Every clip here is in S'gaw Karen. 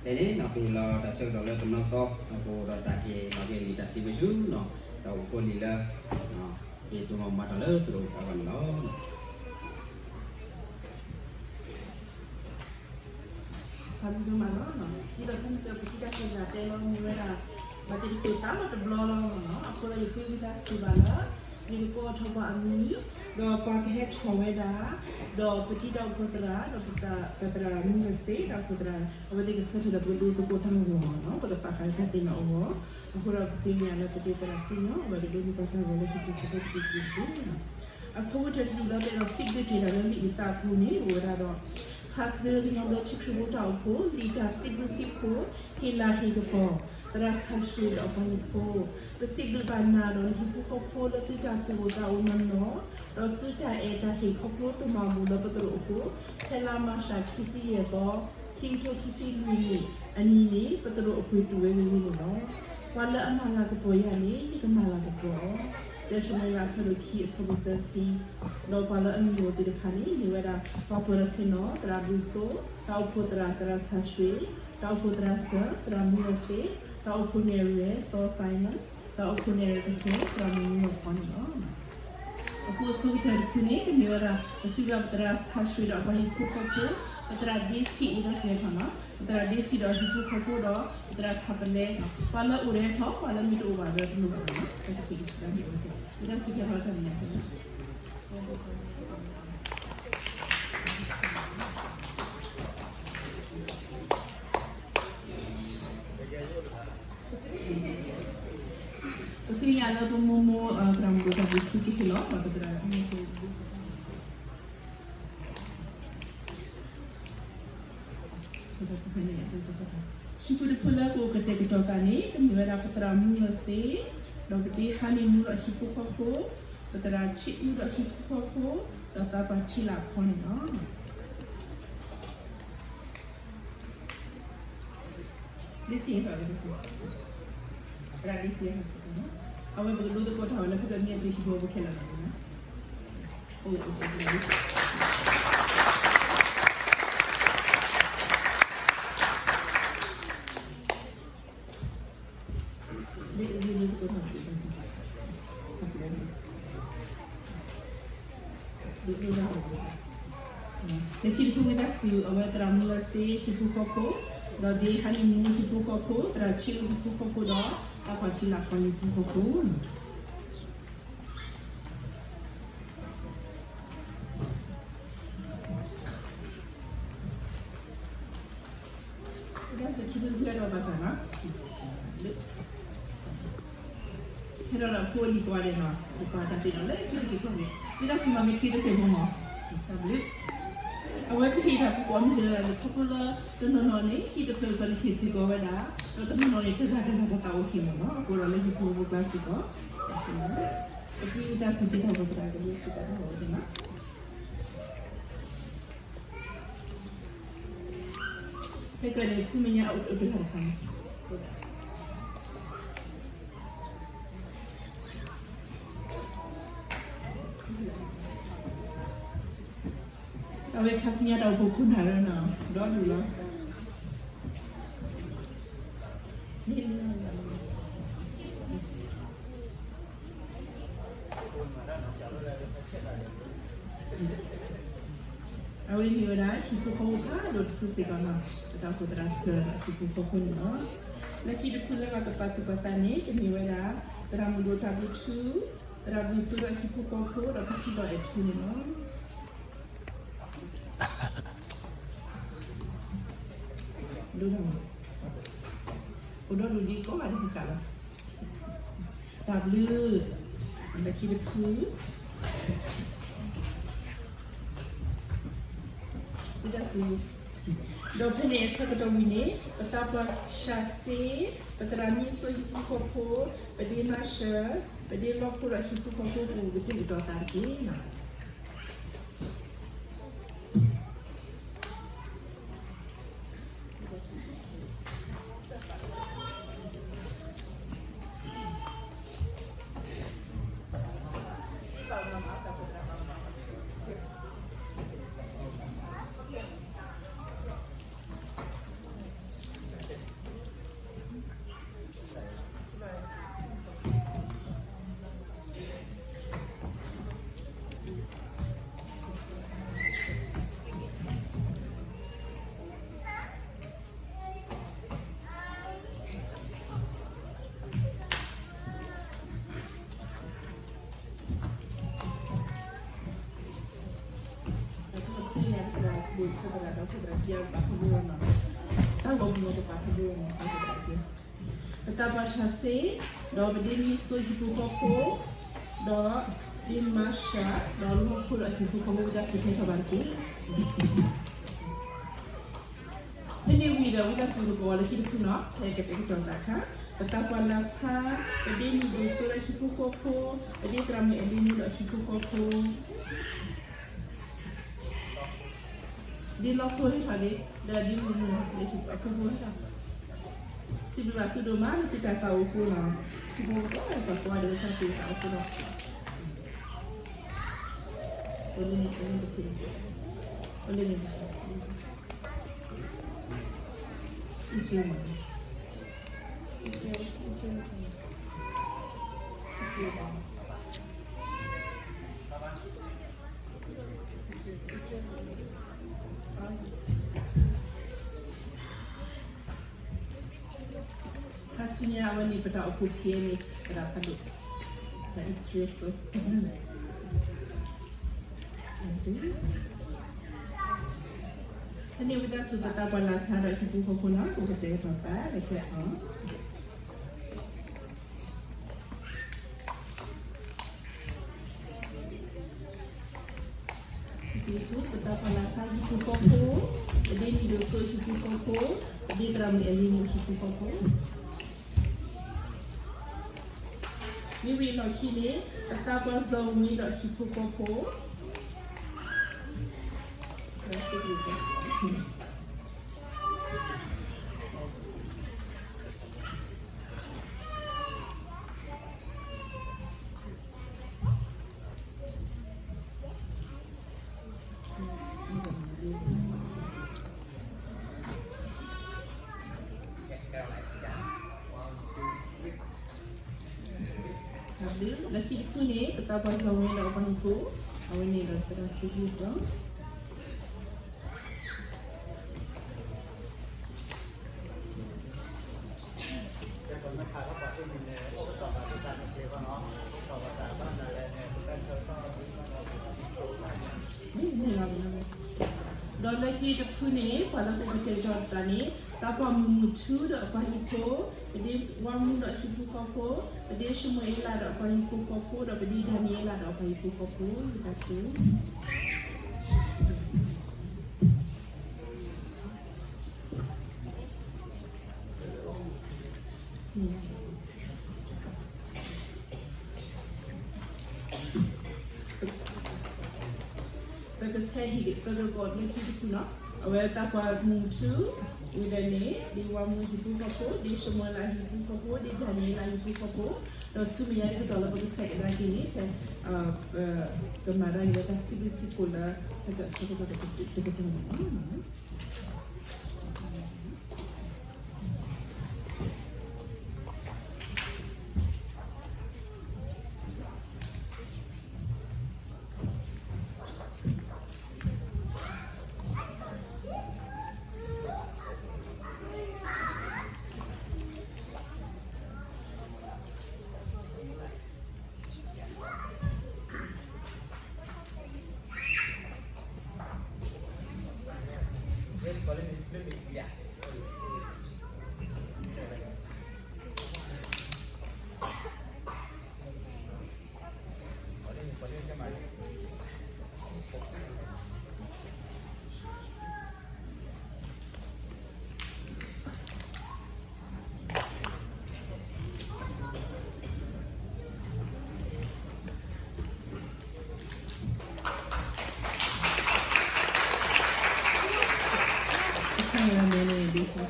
ဖဲန့ၣ်နီၤ ပဟ့ၣ်လီၤတၢ်ဆၢကတီၢ်လၢတနီသီ အဃိဒီးတၢ်ဟ့ၣ်လီၤက့ၤလံာ်တၢ်စံးဘျုးဆူနီၤ ဒီးအိၣ်ဖိလံၤလၢ ဟ့ၣ်တိၢ်မၤမၤတၢ်လၢသရိာ်အဂီၢ်န့ၣ်လီၤ. တၢ်ဘျုးဒိၣ်မးလီၤ. ဒ်သိးဖဲန့ၣ်ကပထံၣ်တၢ်က့ၤတၢ်တဲလီၤမ့ၢ်ဝဲဒၣ် ဘၣ်တ့ၢ်တစိၤသးလီၤတဘျီလီၤနီၤ. အဃိဒီးယဃ့ဝံသးစူၤဘၣ်လၢ ယကကိးထီၣ်ပှၤအမံၤ ဒီးပှၤကဟဲထီၣ်ဝဲဒၣ် ဒီးပထံၣ်တၢ်အိၣ်ဖှိၣ်သရၣ် ဒီးပသရၣ်မုၢ်နၢၤစ့ ဒီးအဖိသရၣ် အဝဲသ့ၣ်ကဆၢထၢၣ်ဒီးပကဒိသကိးတၢ်ဂီၤနီၤ ပကပာ်ဃာ်တၢ်သ့ၣ်နီၣ်အဂီၢ်. အဃိဒီးပဃ့ကညးလၢပသရၣ်စံၣ်ညီၣ် အဝဲကဒိသကိးတၢ်ဂီၤလၢဟံၣ်ပူၤဃီဖိတက့ၢ်တက့ၢ်တက့ၢ်. အဆိကတၢၢ်တဒူၣ်လၢပအဲၣ်ဒိးစံးဘျုးက့ၤတၢ်လၢလံာ်အသးအပူၤန့ၣ် အိၣ်ဝဲဒၣ်ဒီး ခါဆၢလၢကညီဘျၢထံခရံာ်ဖိတၢ်အိၣ်ဖှိၣ် လံာ်တၢ်စံးဘျုးစံးဖှိၣ် ဟ့ၣ်လၤဟ့ၣ်ကပီၤ သရၣ်ဆါဆှ့ဒီးအပှၤဟံၣ်ဖိ ပစံးဘျုးဘၣ်နၤဒီးနဟံၣ်ဖိဃီဖိလၢသုတၢ်သူၣ်အိၣ်သးအိၣ်နီၢ်နီၢ် ဒီးသုတၢ်အဲၣ်တၢ်ဟ့ၣ်ခီဖျိတၢ်မၤဘူၣ်လၢပသရိာ်အဃိ ဖဲလါမၤရှးခံဆံယဲၢ်သီ ခံကထိခံဆံလွံၢ်နံၣ်အနံၤန့ၣ် ပသရိာ်အပှ့ၤတုာ်ဝဲဂ့ၤဂ့ၤန့ၣ်လီၤ. ပှၤလၢအမၤလၤကပီၤယၤန့ၣ် ယကမၤလၤကပီၤအီၤ. ဒၢးၡမူၤအ့လး အဆၢဒိၣ်ခံ အဆၢဖိသၢဆံ ဒီးပှၤလၢအမံၤအိၣ်သ့ၣ်တဖၣ်န့ၣ် မ့ၢ်ဝဲဒၣ် ပှၤပၢၤဒီးဆ့ၣ်နီၤ သရၣ်ဘျုးစိ တၢ်အိၣ်ဖှိၣ်သရၣ် သရၣ်ဆါဆှ့ တၢ်အိၣ်ဖှိၣ်သရၣ်စၢၤ သရၣ်မုၢ်နၢၤစ့ တၢ်အိၣ်ဖှိၣ်နဲၣ်ရွဲၣ် သီ Simon တၢ်အိၣ်ဖှိၣ်နဲၣ်ရွဲၣ်တဖျၢၣ် သရၣ်မုၢ်နုၤအဖီန့ၣ်လီၤ. အဃိအဆိကတၢၢ်တဖုန့ၣ် ကမ့ၢ်ဝဲဒၣ် ပစံးဘျုးပသရၣ်ဆါဆှ့ဒီးအပှၤဟံၣ်ဖိဃီဖိ ပသရၣ်ဒ့ဆံးအံၤဒီးစဲးဖီနီၤ ပသရၣ်ဒ့ဆံးဒီးဟံၣ်ဖိဃီဖိဒီး ပသရၣ်ဆါပလဲ ပှၤလၢအအိၣ်ဒီးထီၣ် ပှၤလၢမ့ၢ်တအိၣ်ဘၣ်ဒီးတလိၣ်ဘၣ်နီၤ ပကသ့ၣ်ညါန့ၣ် ပတၢ်စူၢ်က့ၤနာ်က့ၤ ပဃ့ကညးလၢပမိၢ်မိၢ် သရၣ်မုၣ်ဒိၣ်တၢ်ဘျုးဆူကဟ့ၣ်လီၤ ပသရၣ် ဟံၣ်ဖိတဖုလၢပကတဲာ်ကတီၤသးန့ၣ် ကမ့ၢ်ဝဲဒၣ်ပသရၣ်မုၢ်နၢၤစ့ ဒီးပဒ့ဟါန့ၣ်မူဒီးဟံၣ်ဖိဃီဖိ, ပသရၣ်ဆံးအူဒီးဟံၣ်ဖိဃီဖိ, ဒီးသးပှၢ်ထံလၢ်ဖီန့ၣ်လီၤ. ဒ့ဆံး သရၣ်ဒ့ဆံး အဝဲပကဒိသကိးတၢ်ဝဲလၢပကမ့ၢ်အတုၤဟံၣ်ဖိဖိခဲလၢာ်လီၤ. လၢခံတဖုဝံသးစူၤ အဝဲသရၣ်မုၢ်လၢစ့ဟံၣ်ဖိဃီဖိ, ဒီးဒ့ဟါန့ၣ်မူဟံၣ်ဖိဃီဖိ, သရၣ်ဆံးအူဟံၣ်ဖိဃီဖိဒီး သးပှၢ်ထံလၢ်ဖီန့ၣ်ဟံၣ်ဖိဃီဖိန့ၣ် ဒ်သိးစ့ၢ်ခံဖုဖုအဲၣ်ဒိးဘၣ်ဆၣ်နီၤ, ဟဲဒီးဖိလံၤကိးဂၤဒဲးနီၤ, ပပာ်တၢ်သ့ၣ်နီၣ်လၢခံတက့ၢ်ခီန့ၣ် ဒ်သိးစ့ၢ်မ့ၢ်မ့ၢ်ခံတစ့ၢ်ဖိမ့ၢ်, တၢ်ဘျုး, အဝဲကဟ့ၣ်တၢ်ကပီၤမ့ၢ်တဂၤဂၤန့ၣ် ခီဖျိလၢတနီၤနီၤန့ၣ် ဟံၣ်တဖျၢၣ်တဖျၢၣ်န့ၣ်ဟ့ၣ်စ့ၢ်ကီးဝဲဒၣ်, ဒီးတနီၤနီၤန့ၣ် တဂၤတဂၤတသးအိၣ်က့ၤမ့ၢ်နီၤ, အဃိဒီးလၢဟံၣ်ဖိဃီဖိကျါစ့ၢ်ကီး, ပဃ့ဝံသးစူၤတ့ၢ်တၢ်ပသရၣ်ကဒိးစ့ၢ်ကီးတၢ်ဂီၤဝဲသ့ၣ်နီၤ ဖဲကန့ၣ်ဆူမဲာ်ညါအိၣ်တဂၤတခါန့ၣ်, အဝဲခါဆူညါတၢ်အိၣ်ဖှိၣ်ခိၣ်နၢ်လၢနီၤ, ဒီဒူၣ်လီၤ. အဝဲမ့ၢ်ဝဲဒၣ် ဟံၣ်ဖိဃီဖိဖးဒိၣ်တဖုစ့ၢ်ကီးနီၤ, ပတၢ်အိၣ်ဖှိၣ်သရၣ်စၢၤဒီးဟံၣ်ဖိဃီဖိန့ၣ်လီၤ. လၢခံတဖုလၢပကပာ်သူၣ်ပာ်သးန့ၣ် ကမ့ၢ်ဝဲဒၣ် သရၣ်မုၣ်ဒိၣ်တၢ်ဘျုးထူ, သရၣ်ဘျုးစိဒီးဟံၣ်ဖိဃီဖိဒီးဖံဖံဒီးအဲၣ်ထူန့ၣ်လီၤ. ဒိၣ်, အိၣ်ဒီးဒိၣ်ဒ်ကိးဂၤဒဲးဃာ်လီၤ. တၢ်ဘျုး, လၢခံတဖု, ဝံသးစူၤ, ဒီးဖဲန့ၣ်အဆၢကတီၢ်ဝံၤန့ၣ် ပသးပှၢ်ဆှးစ့, ပသရၣ်မံစိဟံၣ်ဖိဃီဖိ, ပဒ့မါရှၢ, ပဒ့လီဖိဒီးဟံၣ်ဖိဃီဖိပူၤ ကတ့ၢ်ကတီၤသးတက့ၢ်နီၤ. သရၣ် ခိၣ်သရၣ်ဒီးခိၣ်သရၣ်ကံအပာ်ဖှိၣ်လီၤနီၤ, တၢ်ဂီၤမူလီၤကပာ်ဖှိၣ်လီၤနီၤ, တၢ်ဂီၤမူလီၤကပာ်ဖှိၣ်လီၤ, ပတၢ်ပှၤဆှၢစ့, ဒီးပဒ့မုၣ်စိဟံၣ်ဖိဃီဖိ, ဒီးဒ့မါရှၤ, ဒီးလီၢ်ခိၣ်ဒီးဟံၣ်ဖိဃီဖိ ဝံသးစူၤဟဲထီၣ်ဘၣ်တက့ၢ်. ဖဲန့ၣ်ဝံၤဒီး ဝံသးစူၤကကိးလၢခံတဖုနီၤ, ဖဲကတဲာ်ကတီၤသးခါ, ပတၢ်ပှၤလၢဆါ, ပဒ့မုၣ်ဒိၣ်စိဒီးဟံၣ်ဖိဃီဖိ, ပဒ့သရၣ်မုၣ်အဲၣ်လံမူဒီးဟံၣ်ဖိဃီဖိ, ဒ်လီၢ်ခိၣ်ဟဲထီၣ်ဒ်, ဒီးဒ်မုၢ်မုၢ်လၢဟံၣ်ဖိဃီဖိဟဲထီၣ်, စံးဘျုးဘၣ်သုဒိၣ်မးလၢသုတၢ်သးအိၣ်အဃိနီၤ, ဟံၣ်ဖိဃီဖိပှၤကိးဂၤဒဲးလၢတၢ်သးအိၣ်အဃိနီၤ, အိၣ်လၢန့ၣ်, အိၣ်လၢန့ၣ်, အိၣ်လၢန့ၣ်, အံၣ်စရ့လးမး, အံၣ်စရ့လး, အံၣ်စရ့လး, အံၣ်စရ့လး, ခါဆူညါအဝဲန့ၣ် ပတၢ်အိၣ်ဖှိၣ် P N S သရၣ်ဖးဒိၣ်, ပှၤအံၣ်စရ့လးစိ, ဖဲန့ၣ်ဝံသးစူၤ ပတၢ်ပှၤလၢဆါဒီးဟံၣ်ဖိဃီဖိနီၤ, ပကတဲာ်ကတီၤသးလၢခံအီၤ ပတၢ်ပှၤလၢဆါဟံၣ်ဖိဃီဖိ, ပဒ့မုၣ်ဒိၣ်စိဟံၣ်ဖိဃီဖိ, ပဒ့သရၣ်မုၣ်အဲၣ်လံမူဟံၣ်ဖိဃီဖိ, မ့ၢ်ဝံၤအလီၢ်ခံန့ၣ် ပတၢ်ပှၤစီၤဝ့ဒီးဟံၣ်ဖိဃီဖိ လၢခံတဖုန့ၣ် ပတၢ်ပှၤစီၤဝ့ဒီးအပှၤဟံၣ်ဖိ, အဝဲန့ၣ်ဒီးသရၣ်စံးဘျုးကီး ဒီးလၢခံတဖုန့ၣ် ပှၤလၢပကတဲာ်ကတီၤသးန့ၣ် တၢ်ပှၤမုၢ်မုၢ်ထူဒီးအပှၤဟံၣ်ဖိ, ပဒ့ဝါမူဒီးဟံၣ်ဖိဃီဖိ, ပဒ့ၡမူၤအ့လးဒီးအပှၤဟံၣ်ဖိဃီဖိ, ဒီးပဒ့ဒၤနံးအ့လးဒီးအပှၤဟံၣ်ဖိဃီဖိ, ယကဆူ ပကဆဲးဟံၣ် ပကကိးလၢခံတဖုနီၤ, အဝဲတၢ်ပှၤမုၢ်ထူ, ဝံၤဒီးန့ၣ် ဒ့ဝါမူဟံၣ်ဖိဃီဖိ, ဒ့ၡမူၤအ့လးဟံၣ်ဖိဃီဖိ, ဒ့ဒၤနံးအ့လးဟံၣ်ဖိဃီဖိ, ဒီးဆူမဲာ်ညါတကတီၢ်လၢပကဆဲးကဒါက့ၤန့ၣ် ဖဲ ကမၤတၢ်က့ၤလၢတၢ်စံးဘျုးစံးဖှိၣ်လၢ ပကဆဲးကဒါက့ၤတကတီၢ်န့ၣ်လီၤ.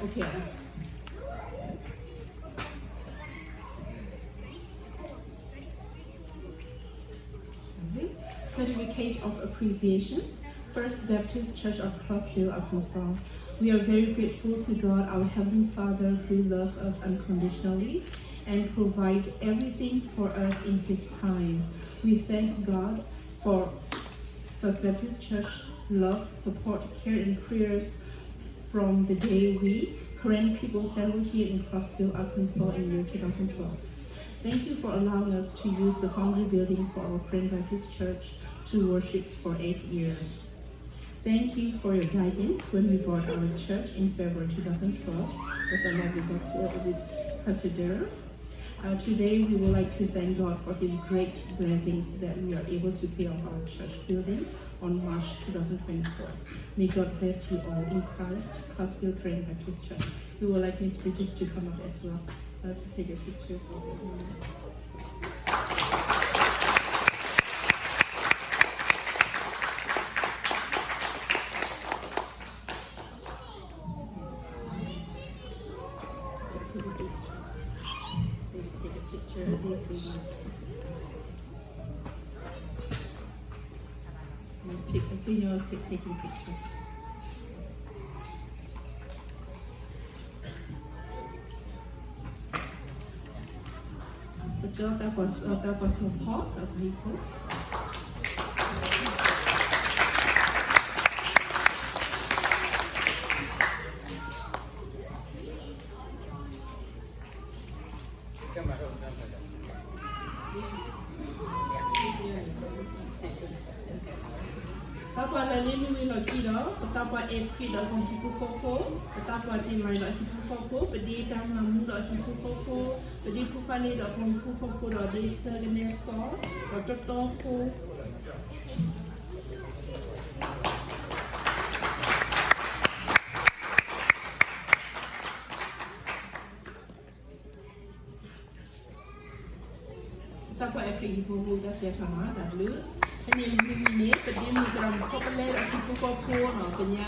Okay. Certificate of Appreciation, First Baptist Church of Crossville, Arkansas. We are very grateful to God, our Heavenly Father, who loves us unconditionally and provide everything for us in His time. We thank God for First Baptist Church love, support, care, and prayers from the day we Karen people settled here in Crossville, Arkansas in year two thousand twelve. Thank you for allowing us to use the foundry building for our Karen Baptist Church to worship for eight years. Thank you for your guidance when we bought our church in February two thousand twelve. That's a lovely God with Pastor Daryl. Uh, today, we would like to thank God for His great blessings that we are able to pay off our church building on March two thousand twenty-four. May God bless you all in Christ, Hospital Karen Baptist Church. We would like Miss Bridges to come up as well, uh, to take a picture for the Senior taking picture. ပဒီသးပှၢ်စီၤဖီ ဒီးပဟံၣ်ဖိ သးပှၢ်လၢလ့မ့ၢ်ဝံၤလီၢ်ခံဒီး ပသးပှၢ်အဲၣ်ခွံဒီးဟံၣ်ဖိဃီဖိ, ပသးပှၢ်တ့ၢ်မၤဒီးဟံၣ်ဖိဃီဖိ, ပဒ့တၢ်မၤမူဒီးဟံၣ်ဖိဃီဖိ, ပဒ့ဖိခွါလ့ဒီးဟံၣ်ဖိဃီဖိဒီးဒ့ဆၢကနဲစီၤ, ဒီးတီတီဖိ သးပှၢ်အဲၣ်ခွံဟံၣ်ဖိဃီဖိ တၢ်စံးထီၣ်မၤတၢ်ဘျုး, ဖဲန့ၣ်မ့ၢ်ဝံၤန့ၣ် ပဒ့မုၣ်သရၣ်မုၣ်ခီပလဲဒီးဟံၣ်ဖိဃီဖိနီၤ ကညး,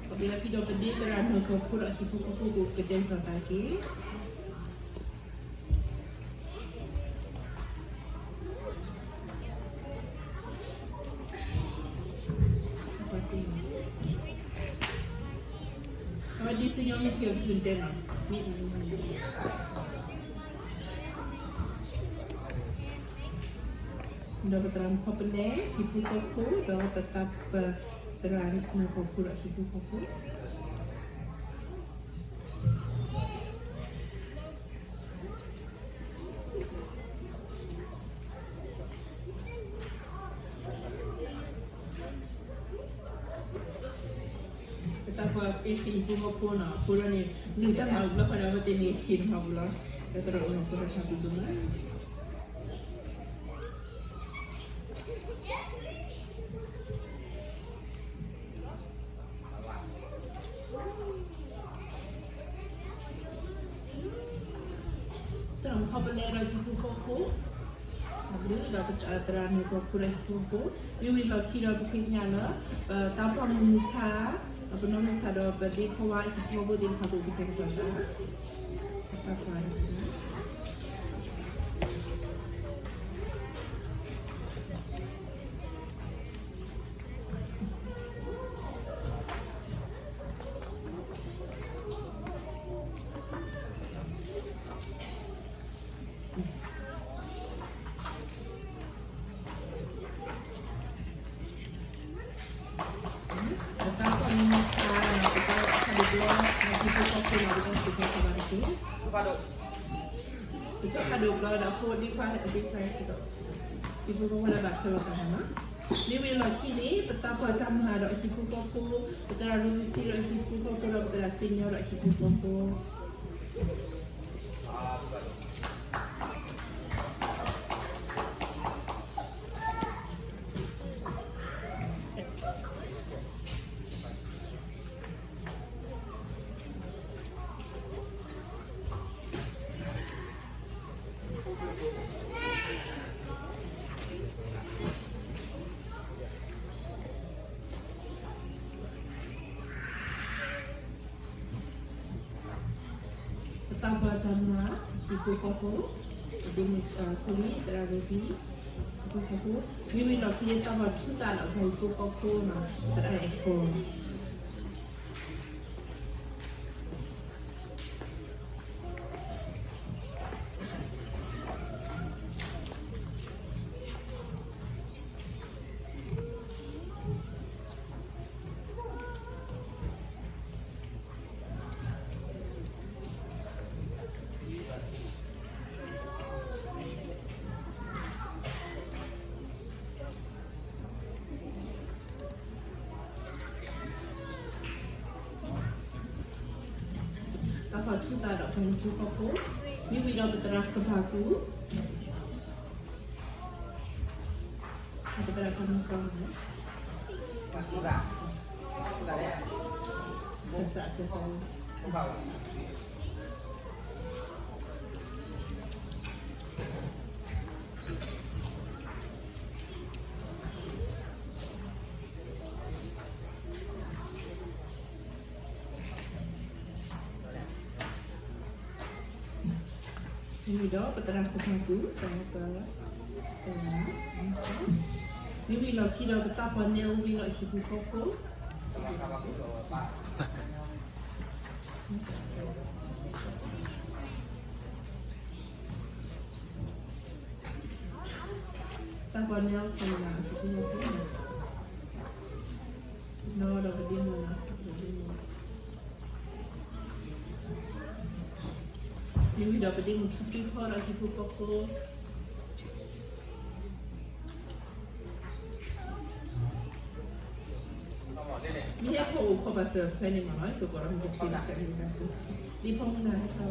ပကလၢခံဒီးပဒ့သရၣ်နၢၤကီၢ်ဖိဒီးဟံၣ်ဖိဃီဖိ ကကတဲာ်ကတီၤသးတက့ၢ်. အဝဲဒ်စံၣ်ညီၣ်မ့ၢ်ထံၣ်အီၤ ကစူၢ်တဲနီၤ, မ့ၢ် ဒီးပသရၣ်မုၣ်ခီပလဲ ဟံၣ်ဖိဃီဖိ ဒီးပသးပှၢ်သရၣ်နၢၤကီၢ်ဖိဒီးဟံၣ်ဖိဃီဖိ ပသးပှၢ်အဲၣ်ခွံဟံၣ်ဖိဃီဖိနီၤ အဃိဒီးန့ၣ် နုာ်တၢ်မၤအူဘျီဃီဒီး အဝဲသ့ၣ်န့ၣ်ဟ့ၣ်တၢ်မၤအူလီၤ, ဒီးသရၣ်အိၣ်နီၤ ဖိဒီးထါပူၤဒိၣ်မး သရၣ်မုၣ်ခီပလဲဒီးဟံၣ်ဖိဃီဖိ, ဒီးသရၣ်နၢၤကီၢ်ဖိဒီးဟံၣ်ဖိဃီဖိ, မ့ၢ်ဝံၤလီၢ်ခံဒီးပဃ့ကညးလၢ ပသးပှၢ်မုၢ်မဆါ, ဒီးပနီၢ်မဆါဒီးပဒ့ဖိဝါဟံၣ်ဖိဃီဖိသ့ၣ်တဖၣ် ကကတဲာ်ကတီၤသး ပသးပှၢ် ပသးပှၢ်မုၢ်မဆါ, ပသးပှၢ်ဖးဒိၣ်ဘျီ, ဟံၣ်ဖိဃီဖိန့ၣ် ပသးစံးထီၣ်ပသးတက့ၢ်. ပသးဖးဒိၣ်ဘျီဒီး ဖိဒ့ခွါ ဒ့ခွါစ့ၢ်ကီး, ဟံၣ်ဖိဃီဖိလၢဘၣ်ထွဲလိာ်သးနီၤ. မ့ၢ်ဝံၤလီၢ်ခံန့ၣ် ပသးပှၢ်တၢ်မၤဒီးဟံၣ်ဖိဃီဖိ, ပသရၣ်ရူစံဒီးဟံၣ်ဖိဃီဖိဒီး ပသရၣ်စံၣ်ညီၣ်ဒီးဟံၣ်ဖိဃီဖိ ပသးပှၢ်တၢ်မၤ, ဟံၣ်ဖိဃီဖိ, ပဒ့မုၣ်, ဖိလံၤ သရၣ်ရူဘံ, ဟံၣ်ဖိဃီဖိ, မ့ၢ်ဝံၤလီၢ်ခံန့ၣ် သးပှၢ်ထူသးဒီးပှၤဟံၣ်ဖိဃီဖိနီၤ, သရၣ်အဲၣ်ဖိ ပ ထူသးဒီးပှၤဟံၣ်ဖိဃီဖိ, မ့ၢ်ဝံၤဒီးပသရၣ်ဃၢၤဖးကူ, ပသရၣ်ဃၢၤဖးကူ, ကစၢ် ကစၢ် မ့ၢ်ဝံၤဒီးပသရၣ်ဃၢၤဖးကူ, ပသရၣ်, မ့ၢ်ဝံၤလီၢ်ခံဒီးပသးပှၢ်နဲအိၣ်ဝံၤလီၤ ဟံၣ်ဖိဃီဖိ သးပှၢ်နဲအိၣ်စၢၤလၢ နီၢ်ဒီးပဒ့မုၣ်လီၤ, ပဒ့မုၣ်, မ့ၢ်ဝံၤဒီးပဒ့မုၣ်ထူသံဖီဒီးဟံၣ်ဖိဃီဖိ မ့ၢ်ဟဲဖီအိၣ်ဖီဘၣ်စၢၤဖဲန့ၣ်မးနီၤ, ပကိးဒီးမ့ၢ်ကချ့ဘၣ်စၢၤန့ၣ်ဘၣ်စၢၤ, ဒ်ဖီမုၢ်နၤဟဲဖီ အ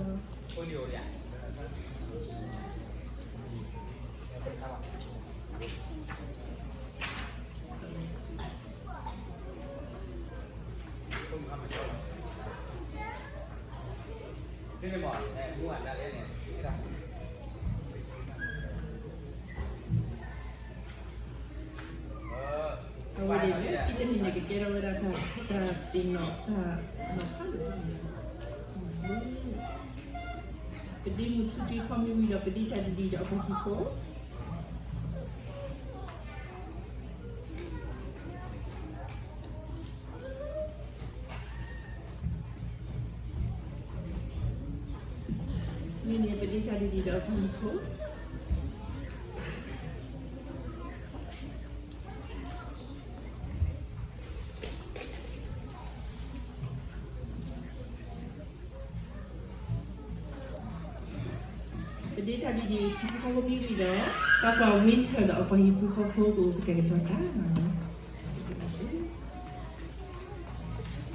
ဝဲန့ၣ် ခံတနံၤန့ၣ် ကကဲထီၣ်ဝဲဒၣ်တၢ်သ့ၣ်နီၣ်တၢ်နီၤဖးလၢ ပဒ့မုၣ်ထူသံဖီမ့ၢ်ဝံၤဒီး ပဒ့တၢ်ဒ်ဒံးဒီးအပှၤဟံၣ်ဖိ မ့ၢ်န့ၣ် ပဒ့တၢ်ဒ်ဒံးဒီးအပှၤဟံၣ်ဖိ ပဒ့တၢ်ဒ်ဒံး ဟံၣ်ဖိဃီဖိမ့ၢ်ဝံၤဒီး သးပှၢ် Winter ဒီးအပှၤဟံၣ်ဖိဃီဖိကအိၣ်ကတဲာ်ကတီၤတၢ်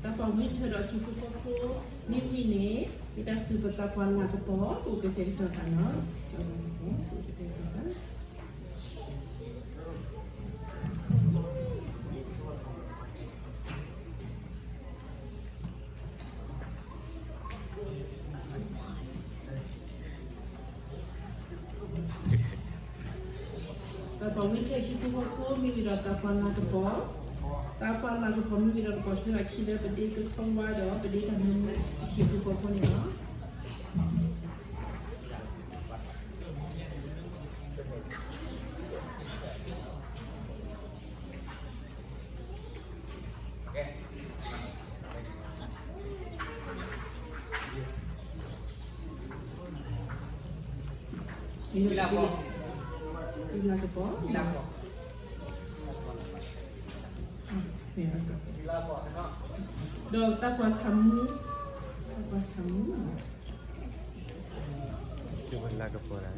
သးပှၢ် Winter ဒီးဟံၣ်ဖိဃီဖိ မ့ၢ်ဝံၤန့ၣ် ဝံသးစူၤပသးပှၢ်လၤကပီၤ ပအိၣ်ကတဲာ်ကတီၤတၢ်နီၤ ပအိၣ်ကတဲာ်ကတီၤတၢ် သးပှၢ် Winter ဟံၣ်ဖိဃီဖိ မ့ၢ်ဝံၤဒီးသးပှၢ်လၤကပီၤ, သးပှၢ်လၤကပီၤမ့ၢ်ဝံၤဒီး ကပီၤဆှၢအခံလၢပဒ့ကဆီဝါဒီး ပဒ့တၢ်မုာ်မုာ် ဟံၣ်ဖိဃီဖိန့ၣ်လီၤ. ဒီးသးပှၢ်ဆၣ်မူ, သးပှၢ်ဆၣ်မူ လၤကပီၤလၤ မ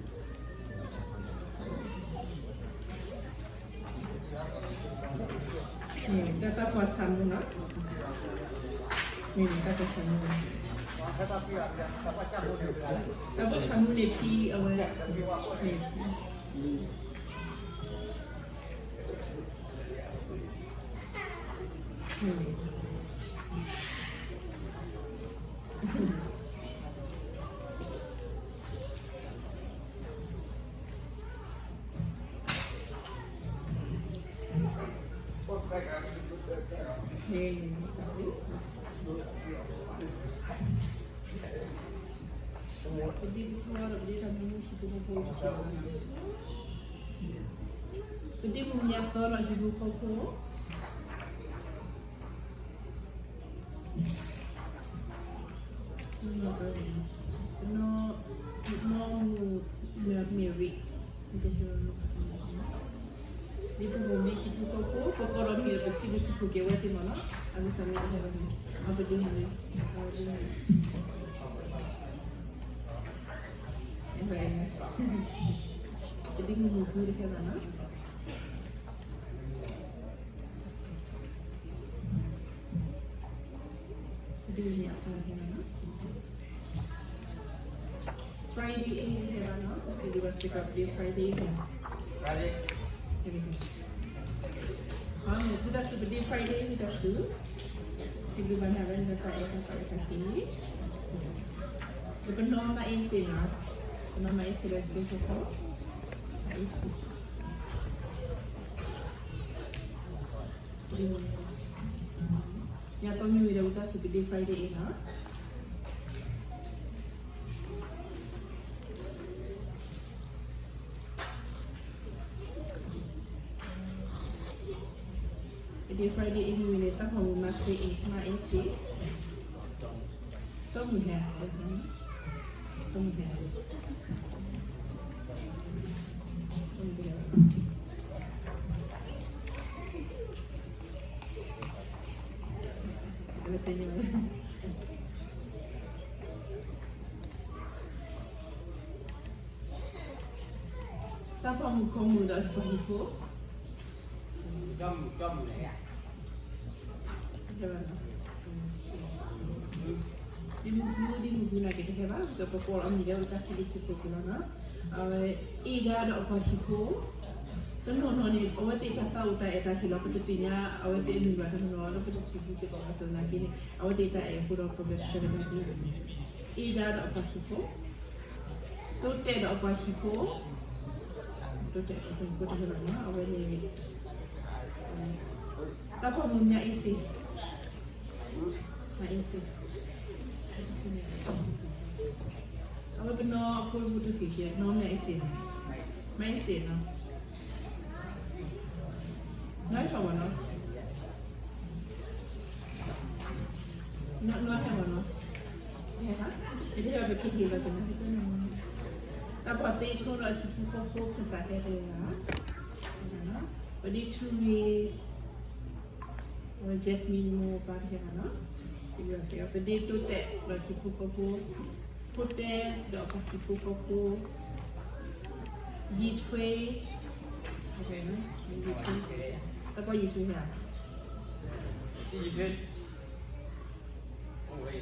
့ၢ်တၢ်သးပှၢ်ဆၣ်မူနီၤ, မ့ၢ်တၢ်သးပှၢ်ဆၣ်မူ, သးပှၢ်ဆၣ်မူန့ၣ်ဖံအဝဲ, မ့ၢ်ဖံ ပဒ့မုၣ်ညါသီလီၤ ဟံၣ်ဖိဃီဖိ, နီၢ်မုၣ် မ့ၢ်ရံ, ဒ်ပမ့ၢ်ဟံၣ်ဖိဃီဖိ ပကိးဒီးမ့ၢ်ပစံးဘျုးစံးဖှိၣ်က့ၤအဝဲသ့ၣ်မးနီၤ, အကစၢ်မ့ၢ်တဟဲဘၣ်န့ၣ် အပဒ့မုၣ်န့ၣ်, အပဒ့မုၣ်န့ၣ် တဒ်မုၢ်မုၢ်ဖုတဟဲဘၣ်နီၤ. တဒ်မုၢ်မုၢ်အဖုတဟဲဘၣ်နီၤ. Friday အံၤတဟဲဘၣ်နီၤ, ပစံးဘျုးဘၣ်စ့ၢ်ကီး ပဒ့ Friday ဟဲ ဝံသးစူၤ ပဒ့ Friday ဝံသးစူၤ, စံးဘျုးဘၣ်နၤဝဲန့ၣ် တၢ်အဲၣ်တၢ်ကွၢ်တၢ်သ့, ပနီၢ်မၤအ့စ့နီၤ, ပနီၢ်မၤအ့စ့လၢဒ့ဖိဃီ, မၤအ့စ့, ညါသီမ့ၢ်ဝံၤဒီး ဝံသးစူၤ ပဒ့ Friday အံၤနီၤ. ပဒ့ Friday အံၤမ့ၢ်ဝံၤန့ၣ် တၢ်ဖီမုၢ်မၤစ့အံၤ မၤအ့စ့, တီမုၢ်ဟဲ, တီမုၢ်ဟဲ, တီမုၢ်ဟဲ, တၢ်ဖီမုၢ်ခိမုၢ်ဒီးပှၤဟံၣ်ဖိ, ဒ်မုၢ်မုၢ်ဒ်မုၢ်မုၢ်နာ်က့တဟဲဘၣ်, ဒီးပကိးလီၤအမံၤလၢပတၢ်စံးဘျုးစံးဖှိၣ်က့ၤလီၤနီၤ. အဝဲ အ့ၣ်ဒါဒီးအပှၤဟံၣ်ဖိ, တနီၤနီၤန့ၣ် အဝဲသ့ၣ်တၢ်သးအိၣ်တၢ်အဲၣ်တၢ်ဟ့ၣ်လီၤ ပတသ့ၣ်ညါ အဝဲသ့ၣ်အမံၤဘၣ်တနီၤနီၤ လၢပတထံၣ်ဘၣ်စ့ၢ်ကီးဘၣ်ဆၣ်သနာ်က့န့ၣ် အဝဲသ့ၣ်တၢ်အဲၣ်အဃိဒီး ပကဆှၢကဒါက့ၤ အ့ၣ်ဒါဒီးအပှၤဟံၣ်ဖိ, တိတဲာ်ဒီးအပှၤဟံၣ်ဖိ, တိတဲာ်ဒီးအပှၤဟံၣ်ဖိတဟဲဘၣ်နီၤ အဝဲန့ၣ် တၢ်ဖီမုၢ်မၤအ့စ့, မၤအ့စ့, အဝဲပနီၢ်အဖိမုၣ်တဖံးကဲ နီၢ်မၤအ့စ့, မၤအ့စ့နီၤ, နီၢ်ဟဲထီၣ်ဘၣ်နီၤ, နီၢ်ဟဲဘၣ်နီၤ, ဟဲဟါ, ယတဟဲဘၣ်ပကဟ့ၣ်လီၤက့ၤနီၤ, တၢ်ဖီသ့ထိဒီးအဟံၣ်ဖိဃီဖိ ခၢၣ်စးဟဲတဂၤ, ပဒ့ထူဂ့ၤ Jasmine မိၢ်ပၢ်တဟဲဘၣ်နီၤ, ပဒ့တိတဲာ်ဒီးဟံၣ်ဖိဃီဖိ, ဖိတဲဒီးအပှၤဟံၣ်ဖိဃီဖိ, ယံၤထွဲ, တၢ်ဖီယံၤထွဲဧါ, ယံၤထွဲ,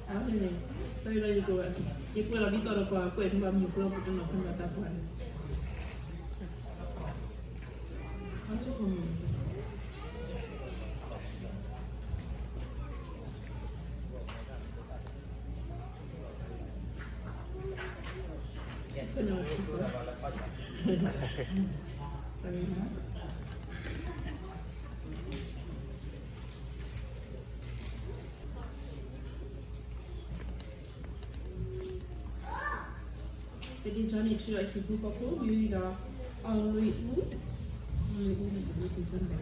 အန့ၣ်, ယကွဲးလီၤဒ်သိးဒီးပှၤကွဲးထူဘၣ်မုၢ်ကျိၤပတနီၤဖးနီၤတၢ်ပှၤန့ၣ် Sorry, ပဒ့ထူန့ၣ် ထူဒီးဟံၣ်ဖိဃီဖိ မ့ၢ်ဝံၤဒီး အီၣ်လွံၢ်အူ, အီၣ်လွံၢ်အူန့ၣ် ပဒ့ December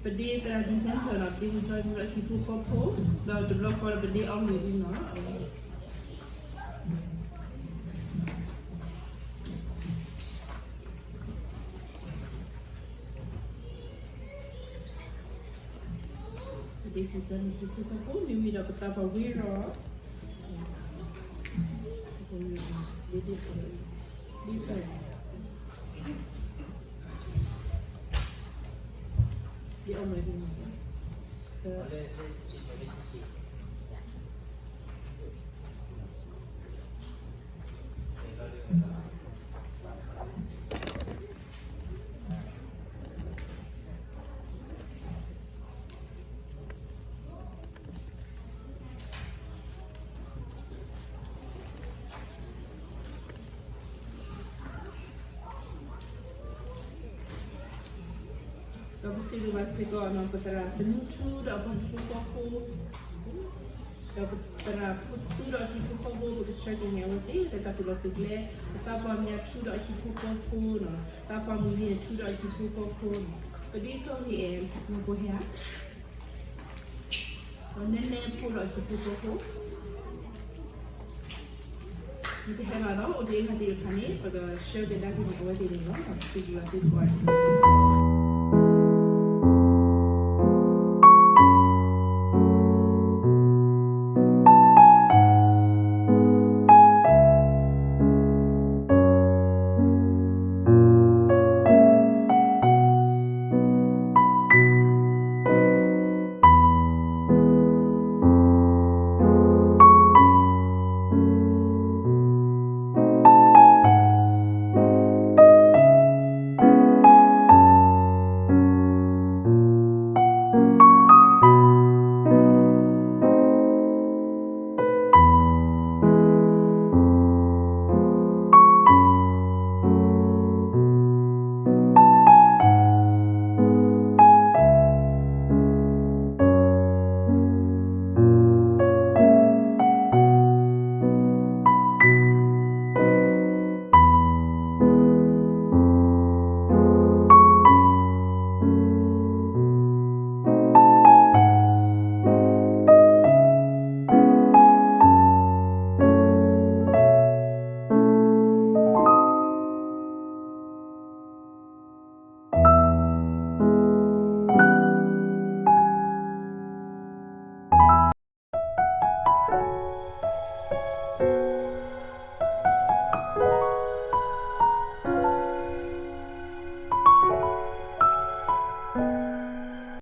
ပဒ့သရၣ် December နီၤ, ပဒ့ထူဒီးဟံၣ်ဖိဃီဖိ, ဒီးတဘျီဃီဒီးပဒ့အီၣ်လွံၢ်အူနီၤ. ပဒ့ထူဒီးဟံၣ်ဖိဃီဖိ မ့ၢ်ဝံၤဒီးပသးပှၢ်ဝ့ၢ်ရီ, ဒ်အီၣ်မ့ၢ်ဒ် ဒီးပစံးဘျုးဘၣ်စ့ၢ်ကီးနီၤ ပသရၣ်သနူထူဒီးအပှၤဟံၣ်ဖိဃီဖိ, ဒီးပသရၣ်ဖိသူဒီးအဟံၣ်ဖိဃီဖိ ပကဆှၢက့ၤန့ၢ်အဝဲသ့ၣ်လၢတၢ်သူၣ်လီၤသူၣ်ကျဲ, ပသးပှၢ်မၠးထူဒီးအဟံၣ်ဖိဃီဖိနီၤ, သးပှၢ်မုၢ်ယ့ၢ်ထူဒီးအဟံၣ်ဖိဃီဖိနီၤ, ပဒ့စီၤဂ့ၤအဲၣ် ဟံၣ်ဖိဃီဖိဟဲဧါ, နဲနဲဖိဒီးအဟံၣ်ဖိဃီဖိ, တဟဲဘၣ်ဒီး အိၣ်တ့ၢ်ခါသ့ၣ်တဖၣ်န့ၣ် ပကဆှၢကဒါက့ၤန့ၣ် အဝဲသ့ၣ်န့ၣ်လီၤ. စံးဘျုးဘၣ်သုကိးဂၤဒဲး.